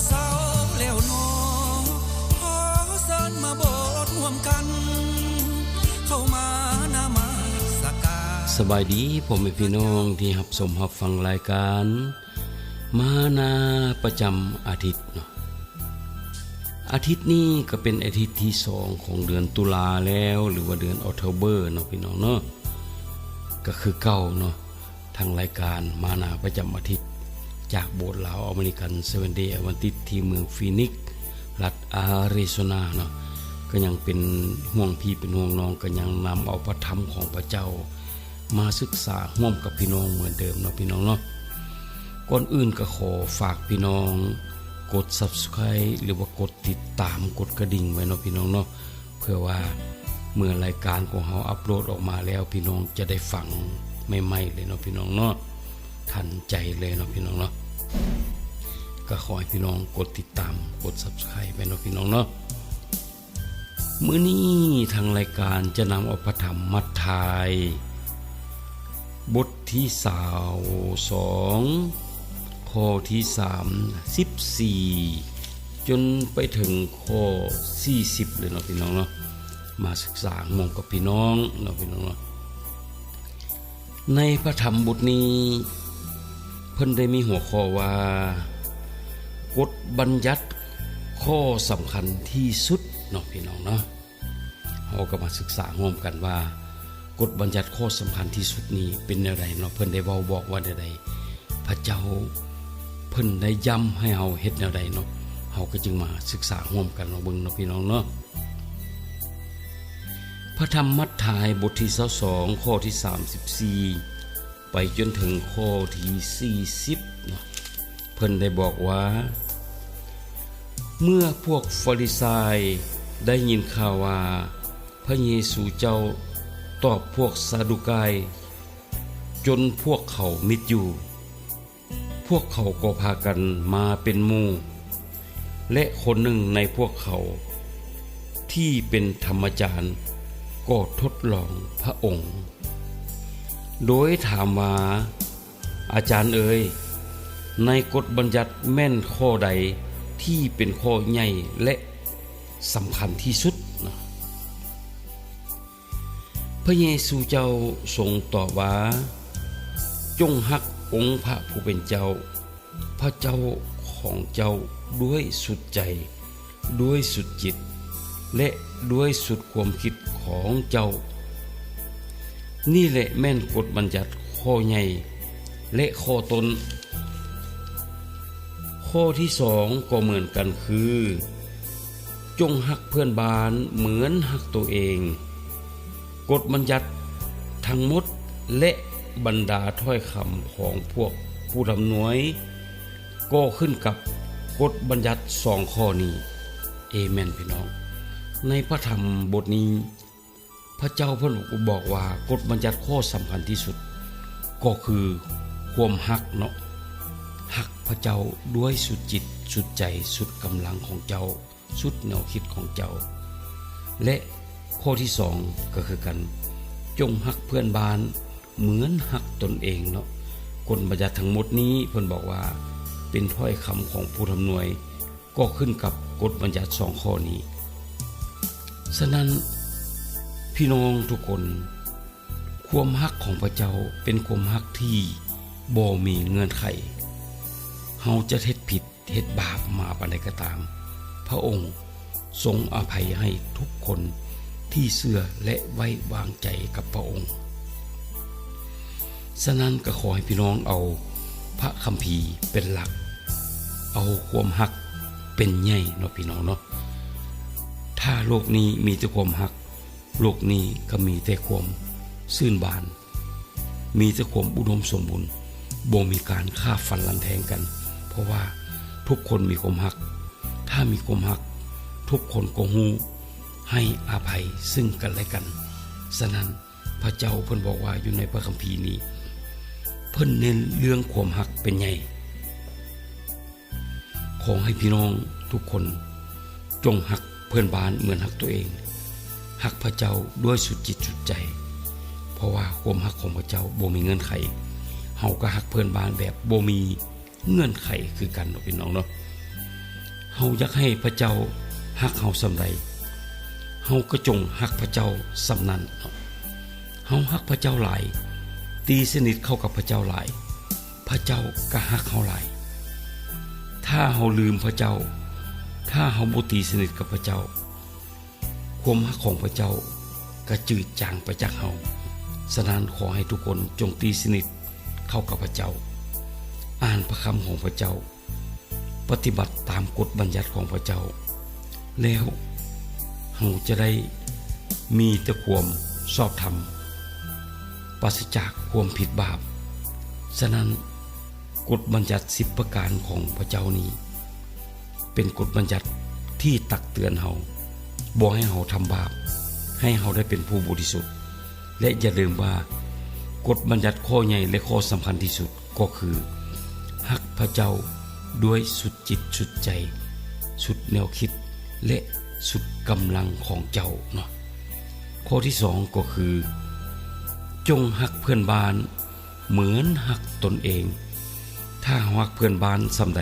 ເຊົ້າແລ້ວໜໍ ຂໍເຊີນມາໂບດຮ່ວມກັນ ເຂົ້າມານະມັດສະການ. ສະບາຍດີພໍ່ແມ່ພີ່ນ້ອງທີ່ຮັບຊົມຮັບຟັງລາຍການມານາປະຈຳອາທິດເນາະ. ອາທິດນີ້ກໍເປັນອາທິດທີສອງຂອງເດືອນຕຸລາແລ້ວ ຫຼືວ່າເດືອນອອກໂທເບີເນາະ ພີ່ນ້ອງເນາະ. ກໍຄືເກົ່າເນາະ ທາງລາຍການມານາປະຈຳອາທິດ ຈາກໂບດລາວອາເມລິກັນ Seventh Day Adventist ທີ່ເມືອງຟີນິກ ລັດອາຣິໂຊນາເນາະ ກໍຍັງເປັນຫ່ວງພີ່ເປັນຫ່ວງນ້ອງ ກໍຍັງນຳເອົາພະທຳຂອງພະເຈົ້າ ມາສຶກສາຮ່ວມກັບພີ່ນ້ອງເໝືອນເດີມເນາະ ພີ່ນ້ອງເນາະ. ກ່ອນອື່ນກໍຂໍຝາກພີ່ນ້ອງກົດ Subscribe ຫຼືວ່າກົດຕິດຕາມ ກົດກະດິ່ງໄວ້ເນາະ ພີ່ນ້ອງເນາະ ເພື່ອວ່າເມື່ອລາຍການຂອງເຮົາອັບໂຫຼດອອກມາແລ້ວ ພີ່ນ້ອງຈະໄດ້ຟັງໃໝ່ໆເລີຍເນາະ ພີ່ນ້ອງເນາະ ທັນໃຈເລີຍເນາະ ພີ່ນ້ອງເນາະ. ກໍຂໍໃຫ້ພີ່ນ້ອງກົດຕິດຕາມ ກົດ Subscribe ໄວ້ເນາະ ພີ່ນ້ອງເນາະ. ມື້ນີ້ທາງລາຍການຈະນຳເອົາພະທຳມັດທາຍ ບົດທີຊາວສອງ ຂໍ້ທີສາມສິບສີ່ ຈົນໄປເຖິງຂໍ້ສີ່ສິບເລີຍເນາະ ພີ່ນ້ອງເນາະ ມາສຶກສາຮ່ວມກັບພີ່ນ້ອງເນາະ ພີ່ນ້ອງເນາະ. ໃນພະທຳບົດນີ້ ເພິ່ນໄດ້ມີຫົວຂໍ້ວ່າ ກົດບັນຍັດຂໍ້ສຳຄັນທີ່ສຸດເນາະ ພີ່ນ້ອງເນາະ. ເຮົາກໍມາສຶກສາຮ່ວມກັນວ່າ ກົດບັນຍັດຂໍ້ສຳຄັນທີ່ສຸດນີ້ເປັນແນວໃດເນາະ ເພິ່ນໄດ້ເວົ້າບອກວ່າແນວໃດ ພະເຈົ້າເພິ່ນໄດ້ຢ້ຳໃຫ້ເຮົາເຮັດແນວໃດເນາະ. ເຮົາກໍຈຶ່ງມາສຶກສາຮ່ວມກັນລອງເບິ່ງເນາະ ພີ່ນ້ອງເນາະ. ພະທຳມັດທາຍ ບົດທີຊາວສອງ ຂໍ້ທີສາມສິບສີ່ ໄປຈົນເຖິງຂໍ້ທີສີ່ສິບເນາະ ເພິ່ນໄດ້ບອກວ່າ ເມື່ອພວກຟາຣິຊາຍໄດ້ຍິນຂ່າວວ່າ ພະເຢຊູເຈົ້າຕອບພວກຊາດູກາຍ ຈົນພວກເຂົາມິດຢູ່ ພວກເຂົາກໍພາກັນມາເປັນໝູ່ ແລະ ຄົນໜຶ່ງໃນພວກເຂົາທີ່ເປັນທຳມະຈານກໍທົດລອງພະອົງ ໂດຍຖາມວ່າ ອາຈານເອີຍ, ໃນກົດບັນຍັດແມ່ນຂໍ້ໃດທີ່ເປັນຂໍ້ໃຫຍ່ ແລະ ສຳຄັນທີ່ສຸດ? ພະເຢຊູເຈົ້າຊົງຕອບວ່າ, ຈົ່ງຮັກອົງພະຜູ້ເປັນເຈົ້າ, ພະເຈົ້າຂອງເຈົ້າດ້ວຍສຸດໃຈ, ດ້ວຍສຸດຈິດ ແລະ ດ້ວຍສຸດຄວາມຄິດຂອງເຈົ້າ. ນີ້ແຫຼະແມ່ນກົດບັນຍັດຂໍ້ໃຫຍ່ ແລະ ຂໍ້ຕົ້ນ. ຂໍ້ທີສອງກໍເໝືອນກັນຄື, ຈົ່ງຮັກເພື່ອນບ້ານເໝືອນຮັກໂຕເອງ. ກົດບັນຍັດທັງໝົດ ແລະ ບັນດາຖ້ອຍຄຳຂອງພວກຜູ້ທຳນວຍ ກໍຂຶ້ນກັບກົດບັນຍັດສອງຂໍ້ນີ້. ເອແມນ ພີ່ນ້ອງ. ໃນພະທຳບົດນີ້ ພະເຈົ້າເພິ່ນບອກວ່າກົດບັນຍັດຂໍ້ສຳຄັນທີ່ສຸດ ກໍຄືຄວາມຮັກເນາະ, ຮັກພະເຈົ້າດ້ວຍສຸດຈິດ, ສຸດໃຈ, ສຸດກຳລັງຂອງເຈົ້າ, ສຸດແນວຄິດຂອງເຈົ້າ. ແລະ ຂໍ້ທີສອງກໍຄືກັນ, ຈົ່ງຮັກເພື່ອນບ້ານ ເໝືອນຮັກຕົນເອງເນາະ. ກົດບັນຍັດທັງໝົດນີ້ເພິ່ນບອກວ່າເປັນຖ້ອຍຄຳຂອງຜູ້ທຳນວຍ ກໍຂຶ້ນກັບກົດບັນຍັດສອງຂໍ້ນີ້. ສະນັ້ນ ພີ່ນ້ອງທຸກຄົນ, ຄວາມຮັກຂອງພະເຈົ້າເປັນຄວາມຮັກທີ່ບໍ່ມີເງື່ອນໄຂ. ເຮົາຈະເຮັດຜິດ ເຮັດບາບມາປານໃດກໍຕາມ, ພະອົງຊົງອະໄພໃຫ້ທຸກຄົນທີ່ເຊື່ອ ແລະ ໄວ້ວາງໃຈກັບພະອົງ. ສະນັ້ນກໍຂໍໃຫ້ພີ່ນ້ອງເອົາພະຄຳພີເປັນຫຼັກ, ເອົາຄວາມຮັກເປັນໃຫຍ່ເນາະ ພີ່ນ້ອງເນາະ. ຖ້າໂລກນີ້ມີແຕ່ຄວາມຮັກ, ໂລກນີ້ກໍມີແຕ່ຄວາມຊື່ນບານ, ມີແຕ່ຄວາມອຸດົມສົມບູນ, ບໍ່ມີການຂ້າຟັນລັນແທງກັນ, ເພາະວ່າທຸກຄົນມີຄວາມຮັກ. ຖ້າມີຄວາມຮັກ, ທຸກຄົນກໍຮູ້ໃຫ້ອະໄພຊຶ່ງກັນແລະກັນ. ສະນັ້ນ, ພະເຈົ້າເພິ່ນບອກວ່າຢູ່ໃນພະຄຳພີນີ້, ເພິ່ນເນັ້ນເລື່ອງຄວາມຮັກເປັນໃຫຍ່. ຂໍໃຫ້ພີ່ນ້ອງທຸກຄົນຈົ່ງຮັກເພື່ອນບ້ານເໝືອນຮັກຕົວເອງ, ຮັກພະເຈົ້າດ້ວຍສຸດຈິດສຸດໃຈ, ເພາະວ່າຄວາມຮັກຂອງພະເຈົ້າບໍ່ມີເງື່ອນໄຂ. ເຮົາກໍຮັກເພື່ອນບ້ານແບບບໍ່ມີເງື່ອນໄຂຄືກັນເນາະ ພີ່ນ້ອງເນາະ. ເຮົາຢາກໃຫ້ພະເຈົ້າຮັກເຮົາສ່ຳໃດ, ເຮົາກໍຈົ່ງຮັກພະເຈົ້າສ່ຳນັ້ນ. ເຮົາຮັກພະເຈົ້າຫຼາຍ, ຕີສະໜິດເຂົ້າກັບພະເຈົ້າຫຼາຍ, ພະເຈົ້າກໍຮັກເຮົາຫຼາຍ. ຖ້າເຮົາລືມພະເຈົ້າ, ຖ້າເຮົາບໍ່ຕີສະໜິດກັບພະເຈົ້າ, ຄວາມຮັກຂອງພະເຈົ້າກະຈືດຈາງໄປຈາກເຮົາ. ສະນັ້ນ, ຂໍໃຫ້ທຸກຄົນຈົ່ງຕີສະໜິດເຂົ້າກັບພະເຈົ້າ, ອ່ານພະຄຳຂອງພະເຈົ້າ, ປະຕິບັດຕາມກົດບັນຍັດຂອງພະເຈົ້າ, ແລ້ວເຮົາຈະໄດ້ມີແຕ່ຄວາມຊອບທຳ, ປາສະຈາກຄວາມຜິດບາບ. ສະນັ້ນ, ກົດບັນຍັດສິບປະການຂອງພະເຈົ້ານີ້ ເປັນກົດບັນຍັດທີ່ຕັກເຕືອນເຮົາ, ບໍ່ໃຫ້ເຮົາທຳບາບ, ໃຫ້ເຮົາໄດ້ເປັນຜູ້ບໍລິສຸດ. ແລະ ຢ່າລືມວ່າ, ກົດບັນຍັດຂໍ້ໃຫຍ່ ແລະ ຂໍ້ສຳຄັນທີ່ສຸດກໍຄື, ຮັກພະເຈົ້າດ້ວຍສຸດຈິດສຸດໃຈ, ສຸດແນວຄິດ ແລະ ສຸດກຳລັງຂອງເຈົ້າເນາະ. ຂໍ້ທີສອງກໍຄື, ຈົ່ງຮັກເພື່ອນບ້ານ ເໝືອນຮັກຕົນເອງ. ຖ້າເຮົາຮັກເພື່ອນບ້ານສ່ຳໃດ,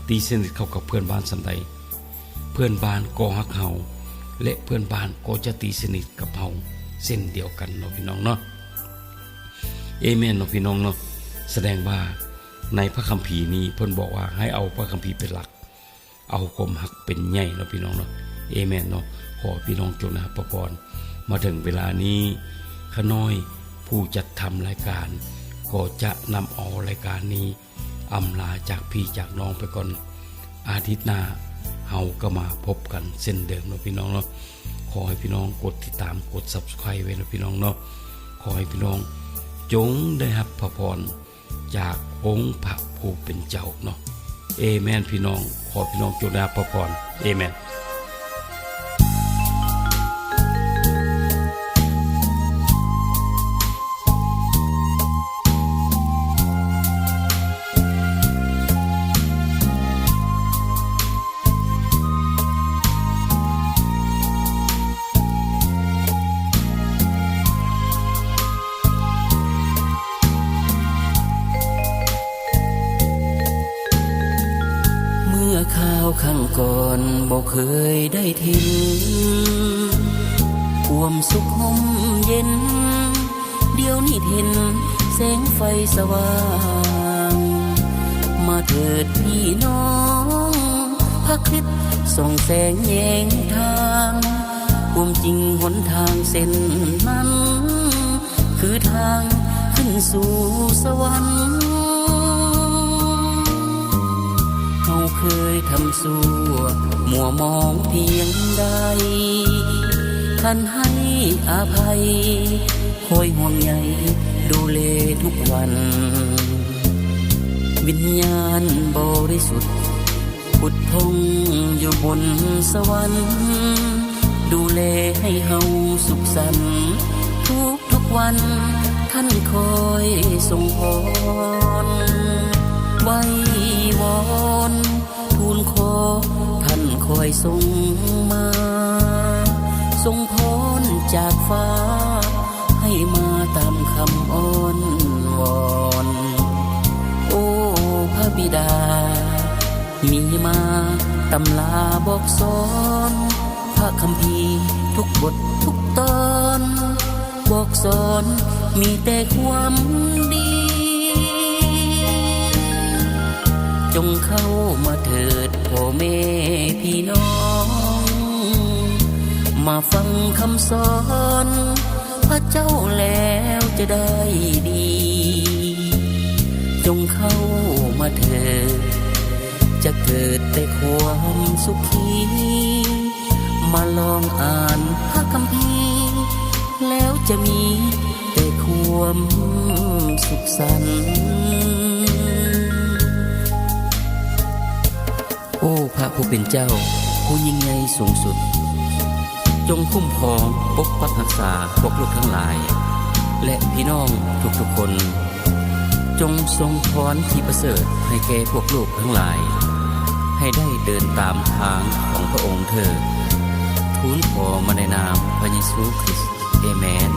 ຕີສະໜິດເຂົ້າກັບເພື່ອນບ້ານສ່ຳໃດ, ເພື່ອນບ້ານກໍຮັກເຮົາ ແລະ ເພື່ອນບ້ານກໍຈະຕີສະໜິດກັບເຮົາເຊັ່ນດຽວກັນເນາະ ພີ່ນ້ອງເນາະ. ເອເມນເນາະ ພີ່ນ້ອງເນາະ. ສະແດງວ່າໃນພະຄຳພີນີ້ເພິ່ນບອກວ່າໃຫ້ເອົາພະຄຳພີເປັນຫຼັກ. ເອົາຄວາມຮັກເປັນໃຫຍ່ເນາະ ພີ່ນ້ອງເນາະ. ເອເມນເນາະ. ຂໍໃຫ້ພີ່ນ້ອງຈົ່ງໄດ້ຮັບພະພອນ. ມາເຖິງເວລານີ້, ຂ້ານ້ອຍຜູ້ຈັດທຳລາຍການກໍຈະນຳເອົາລາຍການນີ້ອຳລາຈາກພີ່ຈາກນ້ອງໄປກ່ອນ. ອາທິດໜ້າເຮົາກໍມາພົບກັນເຊັ່ນເດີມເນາະ ພີ່ນ້ອງເນາະ. ຂໍໃຫ້ພີ່ນ້ອງກົດຕິດຕາມ, ກົດ Subscribe ໄວ້ເນາະ ພີ່ນ້ອງເນາະ. ຂໍໃຫ້ພີ່ນ້ອງຈົ່ງໄດ້ຮັບພະພອນ ຈາກອົງພະຜູ້ເປັນເຈົ້າເນາະ. ເອເມນ ພີ່ນ້ອງ. ຂໍພີ່ນ້ອງຈົ່ງໄດ້ຮັບພະພອນ. ເອເມນ. ເມື່ອຄາວຄັ້ງກ່ອນບໍ່ເຄີຍໄດ້ເຫັນ ຄວາມສຸກຮົ່ມເຢັນ ດຽວນີ້ເຫັນແສງໄຟສະຫວ່າງ. ມາເຖີດພີ່ນ້ອງ ພະຄຣິດສ່ອງແສງແຍງທາງ, ຄວາມຈິງຫົນທາງເສັ້ນນັ້ນ ຄືທາງຂຶ້ນສູ່ສະຫວັນ. ເຮົາເຄີຍທຳຊົ່ວມົວມອງພຽງໃດ, ທ່ານໃຫ້ອະໄພ ຄອຍຫ່ວງໃຍດູແລທຸກວັນ. ວິນຍານບໍລິສຸດ ຜຸດຜ່ອງຢູ່ບົນສະຫວັນ, ດູແລໃຫ້ເຮົາສຸກສັນທຸກໆວັນ, ທ່ານຄອຍສົ່ງພອນ. ໄຫວ້ວອນທູນຂໍທ່ານຄອຍສົ່ງມາ, ສົ່ງພອນຈາກຟ້າ ໃຫ້ມາຕາມຄຳອ້ອນວອນ. ໂອ້ ພະບິດາ ມີມາຕຳລາບອກສອນ, ພະຄຳພີທຸກບົດທຸກຕອນ ບອກສອນມີແຕ່ຄວາມດີ. ຈົ່ງເຂົ້າມາເຖີດພໍ່ແມ່ພີ່ນ້ອງ, ມາຟັງຄຳສອນພະເຈົ້າແລ້ວຈະໄດ້ດີ. ຈົ່ງເຂົ້າມາເທີດ ຈະເກີດແຕ່ຄວາມສຸຂີ, ມາລອງອ່ານພະຄຳພີ ແລ້ວຈະມີແຕ່ຄວາມສຸກສັນ. ໂອ້ ພະຜູ້ເປັນເຈົ້າ ຜູ້ຍິ່ງໃຫຍ່ສູງສຸດ, ຈົ່ງຄຸ້ມຄອງປົກປັກຮັກສາພວກລູກທັງຫຼາຍ ແລະ ພີ່ນ້ອງທຸກໆຄົນ. ຈົ່ງຊົງພອນທີ່ປະເສີດໃຫ້ແກ່ພວກລູກທັງຫຼາຍ, ໃຫ້ໄດ້ເດີນຕາມທາງຂອງພະອົງເທີດ. ທູນຂໍມາໃນນາມພະເຢຊູຄຣິດ. ເອເມນ.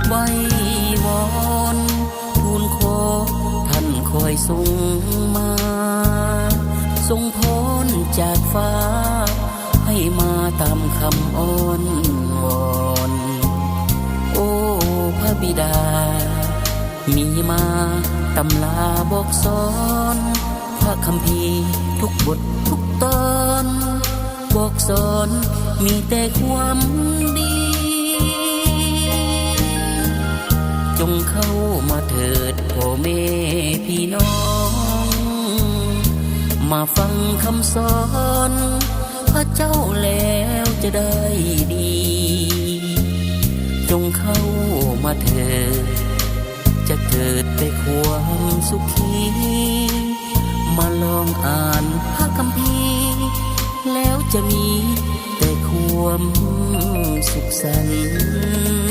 ໄຫວ້ວອນທູນຂໍທ່ານຄອຍຊົງ ຊົງພົ້ນຈາກຟ້າ ໃຫ້ມາຕາມຄຳອ້ອນວອນ. ໂອ້ ພະບິດາ ມີມາຕຳລາບອກສອນ, ພະຄຳພີທຸກບົດທຸກຕອນ ບອກສອນມີແຕ່ຄວາມດີ. ຈົ່ງເຂົ້າມາເຖີດພໍ່ແມ່ພີ່ນ້ອງ ມາຟັງຄຳສອນພະເຈົ້າແລ້ວຈະໄດ້ດີ. ຈົ່ງເຂົ້າມາເຖີດ ຈະເກີດແຕ່ຄວາມສຸຂີ, ມາລອງອ່ານພະຄຳພີ ແລ້ວຈະມີແຕ່ຄວາມສຸກສັນ.